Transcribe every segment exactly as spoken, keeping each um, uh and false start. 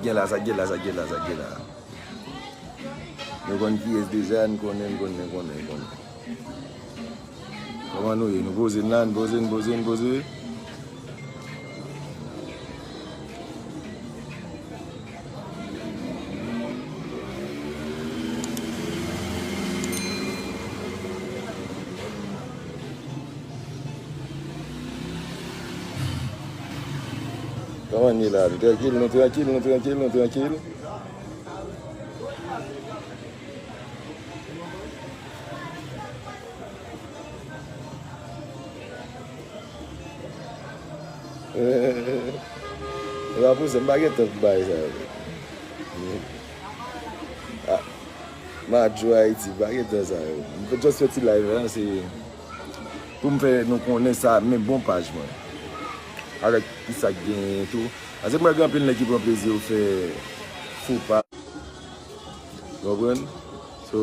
Gen la, sa gen la, sa gen la, sa gen la. Nou konn kiyès deja, n konnen, n konnen, n konnen, n konnen. Kòman nou ye? Nou poze n la, n poze, n poze, n poze. Kòman n ye la? Nou trankil, nou trankil, nou trankil, nou trankil. E pa pou sa, m pa gen tan pou bagay sa yo. Ah, Madjou Ayiti, m pa gen tan sa yo. M just fè ti live la, se pou m fè nou konnen sa, men bon paj mwen. Avèk ki sa k genyen tou. Paske m wè gen anpil nèg ki pran plezi yo fè fo pa. Konprann? So,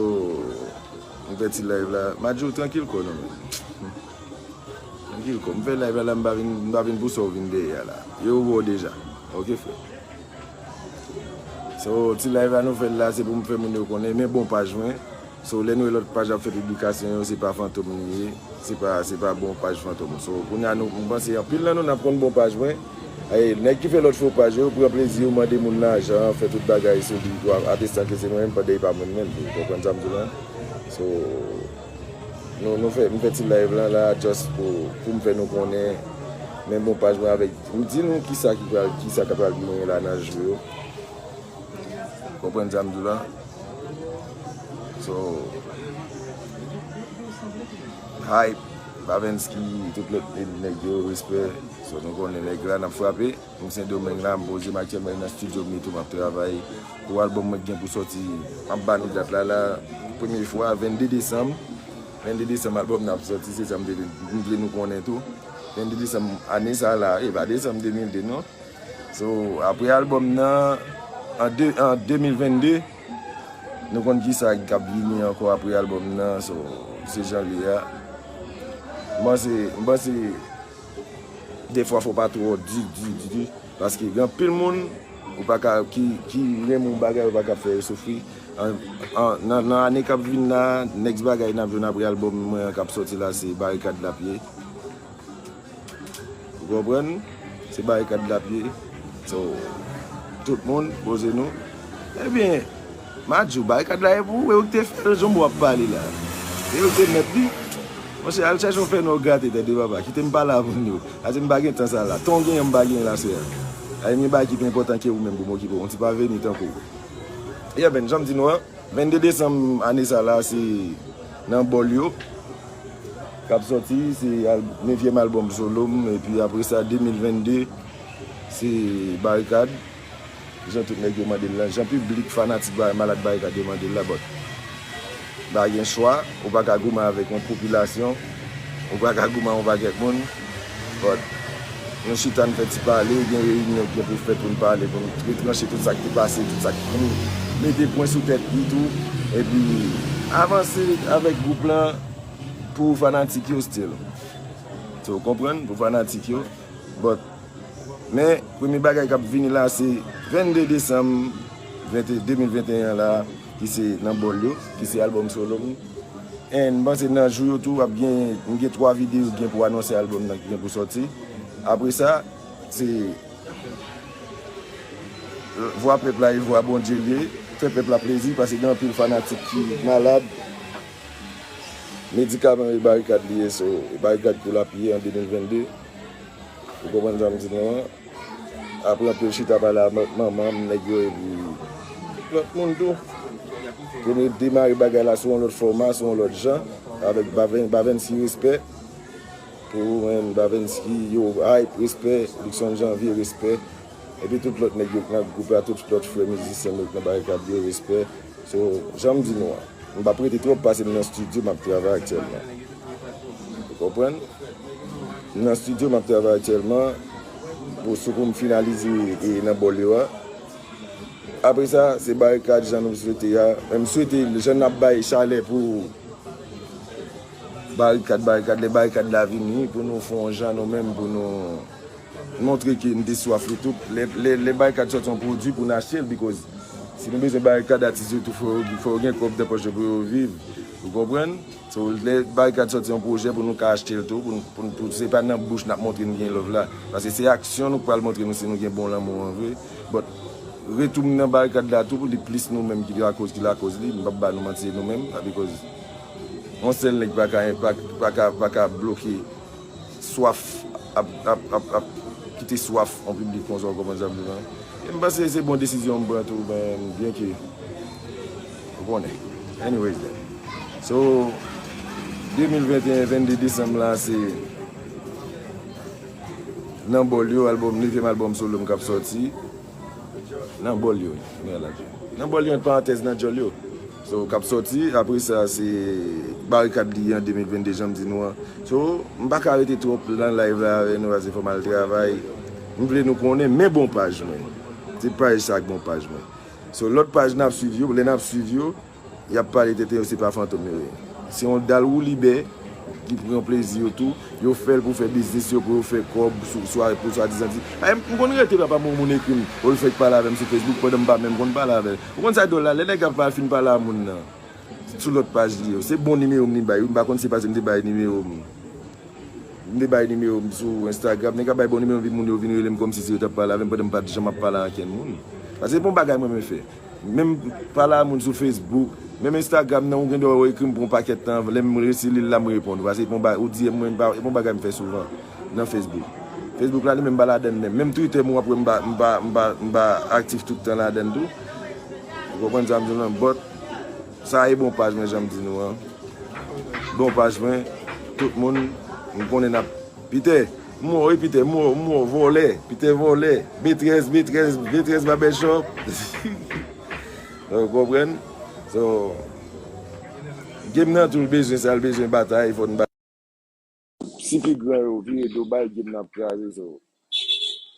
m fè ti live la. Madjou, trankil kò non, men. Trankil kò. M fè live la, la, m pa vin, m pa vin pou sa w vin dèyè a la. Yo wè w deja. Ok, frè. So, ti live la nou fè l la, se pou m fè moun yo konnen, men bon paj mwen. So, lè nou wè lòt paj ap fè piblikasyon yo, se pa Fantom li ye. Se pa, se pa bon paj Fantom. So, kounye a nou, m panse anpil nan nou n ap konn bon paj mwen. Ay, nèg ki fè lòt fo paj yo, pran plezi yo, mande moun lajan, fè tout bagay sou li, pou a-, atestan ke se mwen menm, pandan e pa mwen menm, ou konprann sa m di w la? So, nou, nou fè, m fè ti live lan la, just pou, pou m fè nou konnen, men bon paj mwen avèk, m di nou kisa ki pral, kisa k ap pral gen la nan jou yo. Konprann sa m di w la? So, Hype, Bavensky, tout lòt nèg yo, respè. So, nou konnen nèg la, n ap frape. M Sendomeng la, m poze m aktyèlman nan estidyo m ye tou, m ap travay pou albòm mwen ki gen pou sòti. M ap ba nou dat la, la, premye fwa, vennde desanm. Vennde desanm, albòm nan ap sòti, se sa m te vle, m vle nou konnen tou. Vennde desanm ane sa la, e pa desanm de mil de non. So, apre albòm nan, an de, an de mil vennde, nou konn kisa k ap vini ankò apre albòm nan, so, se jan l ye a. M panse, m panse, defwa fò w pa twò di, di, di, di, paske gen anpil moun, ou pa ka, ki, ki renmen yon bagay, ou pa ka fè yo soufri. An, an, nan, nan ane k ap vin la, next bagay n ap jwenn apre albòm mwen an k ap sòti la, se Barikad l ap ye. Ou konprann? Se Barikad l ap ye. So, tout moun, poze nou. Ebyen, m a di w, Barikad la e pou ou, e ou ki te fè l, jan w ap pale la. E ou ki te mèt li. Monchè, al chèche yon fènwa w grate, tande papa. Kite m pale avè nou. Ase m pa gen tan sa la. Tan w genyen, m pa genyen la, sè. Ay, gen bagay ki pi enpòtan ke ou menm pou m okipe w. Yon ti pa vini tankou w. Ebyen, jan m di nou an, vennde desanm ane sa la, se nan Bòl yo k ap sòti, se al-, nevyèm albòm solo m, epi apre sa, de mil vennde, se Barikad, jan tout nèg yo mande l lan, jan piblik, fanatik, ba-, malad Barikad yo mande l la, but pa gen chwa, ou pa ka goumen avèk yon popilasyon, ou pa ka goumen yon pakèt moun, but nou chita n fè ti pale, gen reyinyon ki gen pou fèt pou n pale, pou n retranche tout sa k te pase, tout sa k pou mete pwen sou tèt li tou, epi avanse avèk gwoup lan pou fanatik yo still. So, w konprann? Pou fanatik yo. But, men, premye bagay k ap vini la, se vennde desanm vente, de mil venteyen la, ki se nan Bòl yo, ki se albòm solo m. And m panse nan jou yo tou, ap gen, m gen twa videyo ki gen pou anonse albòm nan ki gen pou sòti. Apre sa, se vwa pèp la e vwa Bondye l ye. Fè pèp la plezi, paske gen anpil fanatik ki malad. Medikaman e Barikad li ye, so, e Barikad pou l ap ye an de mil vennde. Ou konprann sa m di nou an? Apre anpil chita pale avèk manman m, nèg yo, epi lòt moun tou. Pou nou demare bagay la sou yon lòt fòma, sou yon lòt jan, avèk Baven-, Bavensky, respè. Pou ou menm, Bavensky, yo, Hype, respè. Luckson Janvier, respè. Epi tout lòt nèg yo k nan gwoup la, tout lòt frè mizisyen m yo k nan Barikad yo, respè. So, jan m di nou an, m p ap rete twòp pase m nan estidyo, m ap travay aktyèlman. Ou konprann? M nan estidyo, m ap travay aktyèlman pou sou pou m finalize e nan Bòl yo a. Apre sa, se Barikad jan nou swete a. Men m swete jan n ap bay chalè pou Barikad, Barikad, lè Barikad la vini, pou nou fè yon jan nou menm, pou nou Montre ke n te swaf li tou. Lè, lè, lè Barikad sòti yon pwodui pou n achte l, because si nou bezwen Barikad, atis yo tou fò yo, fò yo gen kòb nan pòch yo pou yo viv. Ou konprann? So, lè Barikad sòti yon pwojè pou nou ka achte l tou, pou, n- pou, n- pou se pa nan bouch n ap montre n gen love la. Paske se aksyon nou pral montre nou si nou gen bon lanmou an vre. But, retou m nan Barikad la tou, li plis nou menm ki lakoz, ki lakoz li. M p ap ba nou manti, se nou menm. Because yon sèl nèg pa ka, pa, pa ka, pa ka bloke swaf ap, ap, ap, ap kite swaf an piblik konsa, ou konprann sa m di la? E m panse se bon desizyon m pran tou, men byen ke ou konnen. Anyways then. So, de mil venteyen, vennde desanm la, se Nan Bòl Yo, albòm, nevyèm albòm solo m k ap sòti. Nan Bòl Yo, wi, kounye a la. Nan Bòl Yo, ant parantèz, nan Djòl Yo. So, k ap sòti, apre sa, se Barikad li an de mil vennde, jan m di nou an. So, m pa ka rete twòp nan live la avè nou, paske fò m al travay. M vle nou konnen, men bon paj mwen. Se paj sa k bon paj mwen. So, lòt paj n ap swiv yo, lè n ap swiv yo, y ap pale tenten yo, se pa fantom yo ye. Se yon dal woulibè ki pran plezi yo tou. Yo fè l pou fè biznis yo, pou yo fè kòb sou, sou, pou swadizan di. Ay, m konn rete papa moun, moun ekri m, ou l fèk pale avè m sou Facebook pandan m pa menm konn pale avè l. Ou konn sa k dwòl la, lè nèg ap pale, fin pale a moun nan sou lòt paj li yo. Se bon nimewo m li bay wi, m pa konn si se paske m te bay nimewo m. M te bay nimewo m sou Instagram, nèg ap bay bon nimewo m, epi moun yo vin rele m kòmsi se yo t ap pale avè m pandan m pa t janm ap pale a ankenn moun. Paske se pa yon bagay mwen renmen fè. Menm pale a moun sou Facebook, menm Instagram nan, ou gen dwa wè w ekri m pou yon pakèt tan, lè m resi li l la, m reponn ou. Paske se pa yon ba-, ou D M mwen, m pa, se pa yon bagay m fè souvan nan Facebook. Facebook la, li menm, m pa ladann menm. Menm Twitter m, w ap wè m pa, m pa, m pa, m pa aktif tout tan ladann tou. Ou konprann sa m di w lan? But, sa e bon paj mwen, jan m di nou an. Bon paj mwen, tout moun, m konnen n ap Pitè, m wè w wi, Pitè, m wè w, m wè w, vòlè, Pitè vòlè, B trèz, B trèz, B trèz Barbershop. Ou konprann? So, game nan tou l bezwen sa, l bezwen batay, fò n batay. Si pi gran yo vire do ba l, game nan ap kraze, so.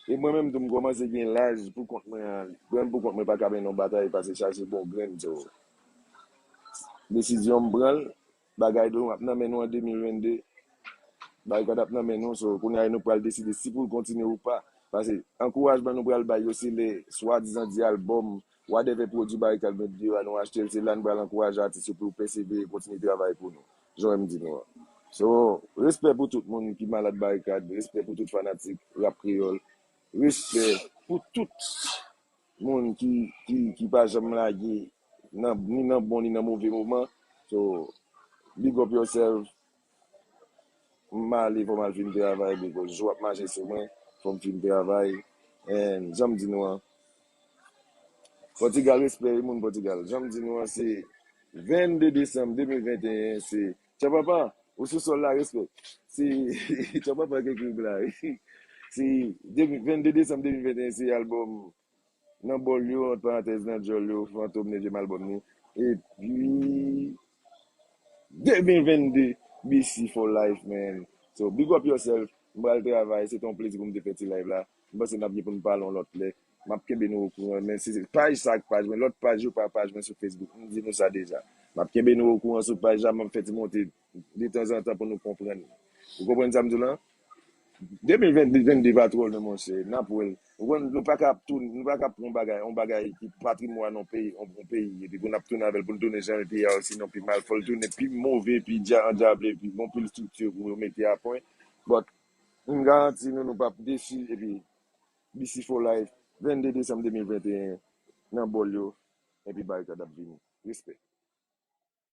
E mwen menm tou, m kòmanse gen laj pou kont mwen an, mwen pou kont mwen pa ka mennen yon batay, pase chache bon grenn, so. Desizyon m pran l, bagay dlo ap nan men nou an de mil vennde. Barikad ap nan men nou, so, kounye a nou pral deside si pou l kontinye ou pa. Paske ankourajman nou pral bay yo, se lè swadizan di albòm, whatever pwodui Barikad met deyò a, nou achte l, se la nou pral ankouraje atis yo pou yo pèsevere, kontinye travay pou nou. Jan w wè m di nou an. So, respè pou tout moun ki malad Barikad, respè pou tout fanatik rap kreyòl, respè pou tout moun ki, ki, ki pa janm lage nan, ni nan bon ni nan move moman. So, big up yourself. M ale, fò m al fin travay, because jou ap mache sou mwen, fò m fin travay. And, jan m di nou an, Pòtigal, respè, wi, moun Pòtigal. Jan m di nou an, se vennde desanm de mil venteyen, se Tchapapa, ou sou sòl la, respè. Se Tchapapa k ekri m la, wi. Se de mil, vennde desanm de mil venteyen, se albòm Nan Bòl Yo, ant parantèz, Nan Djòl Yo, Fantom, nevyèm albòm li. Epi, de mil vennde, B C for life, man. So, big up yourself. M pral travay, se te yon plezi pou m te fè ti live la. M panse n ap gen pou n pale yon lòt lè. M ap kenbe nou okouran, men se paj sa ak paj mwen, lòt paj yo pa paj mwen sou Facebook. M di nou sa deja. M ap kenbe nou okouran sou paj la, m ap fè ti monte detanzantan pou nou konprann. Ou konprann sa m di w lan? De mil vennde, vennde pa twò lwen, monchè, n ap wè l. Ou konn, nou pa ka ap tou, nou pa ka ap pran yon bagay, yon bagay ki patrimwàn yon peyi, yon, yon peyi, epi pou n ap tounen avè l, pou n tounen janm peyi a, sinon pi mal, fò l tounen pi move, pi dya-, andyable, pi gon pil estrikti pou yo mete a pwen. But, m garanti nou, nou p ap desi, epi B C for life, vennde desanm de mil venteyen, Nan Bòl Yo, epi Barikad ap vini. Respè.